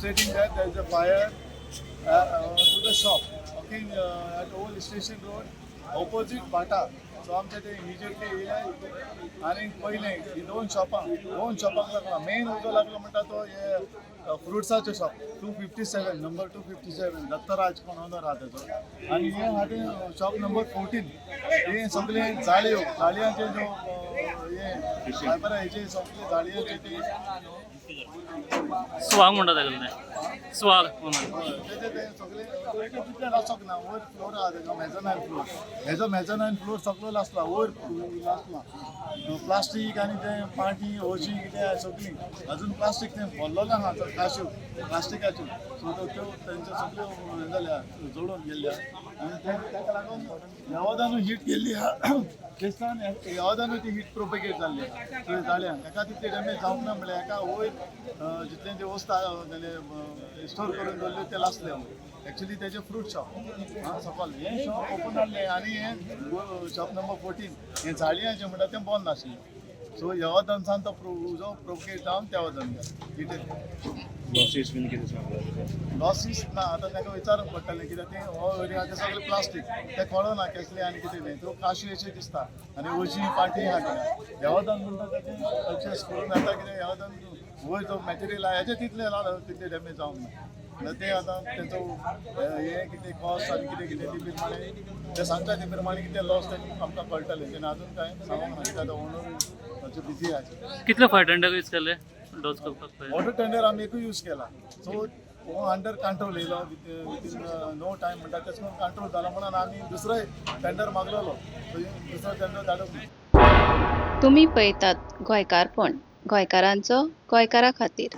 Stating that there is a fire to the shop, okay, at Old Station Road, opposite Bata. So आमचे ते immediately येयले आनी पयलें ही दोन शॉपां, दोन शॉपांक लागला. मेन उजो लागलो म्हणटा तो हे फ्रुट्साचे शॉप, 257, नंबर 257, दत्तराज कोण ओनर आहा तेजो. आनी हे आहा ते शॉप नंबर 14. हे सगळे जाळयो, जाळयांचे जो हे फायबर, हेचे सगळे जाळयांचे ते. स्वाग म्हणटा ताका ते, स्वाग म्हणून. हय, तेजे ते सगळे तितले लासोंक ना. वयर फ्लोर आहा तेजो, मेजनायन फ्लोर. हेजो मेजनायन फ्लोर सगळो लासला, वयर लासला. प्लास्टीक आनी ते पाटी ओशी कितें सगळीं. अजून प्लास्टीक तें भरलेलें आहा काश्यो प्लास्टिकाच्यो. सो त्यो तेंच्यो सगळ्यो हें जाल्या, जोडून गेल्ल्या. आनी ते ताका लागून ह्या हीट गेल्ली आहा तेसान, ह्या ती हीट प्रोपेगेट जाल्ली आहा. सो जाल्या एका तितली डॅमेज जावंक ना. म्हणल्यार एका वयर जितलें ते वस्त स्टोर करून दवरल्यो ते लासले. एक्चुली तेजें फ्रूट शॉप आं सकल. हें शॉप ओपन आहलें आनी हें शॉप नंबर 14 हें जाळयांचें म्हणटा तें बंद आशिल्लें. सो ह्या वचनसान तो उजो प्रोपगेट जावन त्या वचन गेलो. लॉसीस बीन कितें सांगता? लॉसीस ना, आतां ताका विचारूंक पडटलें, कित्याक तें हो एरिया तें सगळें प्लास्टीक, तें कळना केसलें आनी कितें तें. त्यो काशी अशें दिसता आनी वजीं पाटी आहा. कितें ह्या वचन म्हणटा तेजें एडजस्ट करून जाता. कितें ह्या वचन वयर जो मॅटेरियल आहा हेजें तितलें तितलें डॅमेज जावंक ना. म्हणल्यार तें आतां तेचो हें कितें कॉस्ट आनी कितें कितें ती प्रमाणे ते सांगता, ते प्रमाणे कितें लॉस तें आमकां कळटलें. तेन्ना अजून कांय सांगूंक ना, कित्याक आतां ओनर बिजी आहा. कितले फायर टेंडर यूज केले डोज करपाक पळय? वॉटर टेंडर आमी एकूय यूज केला. सो हो अंडर कंट्रोल येयलो विथीन नो टायम म्हणटा. तेच करून कंट्रोल जाला म्हणून आमी दुसरोय टेंडर मागलेलो. सो दुसरो टेंडर धाडूंक ना. तुमी पळयतात गोंयकारपण, गोंयकारांचो गोंयकारा खातीर.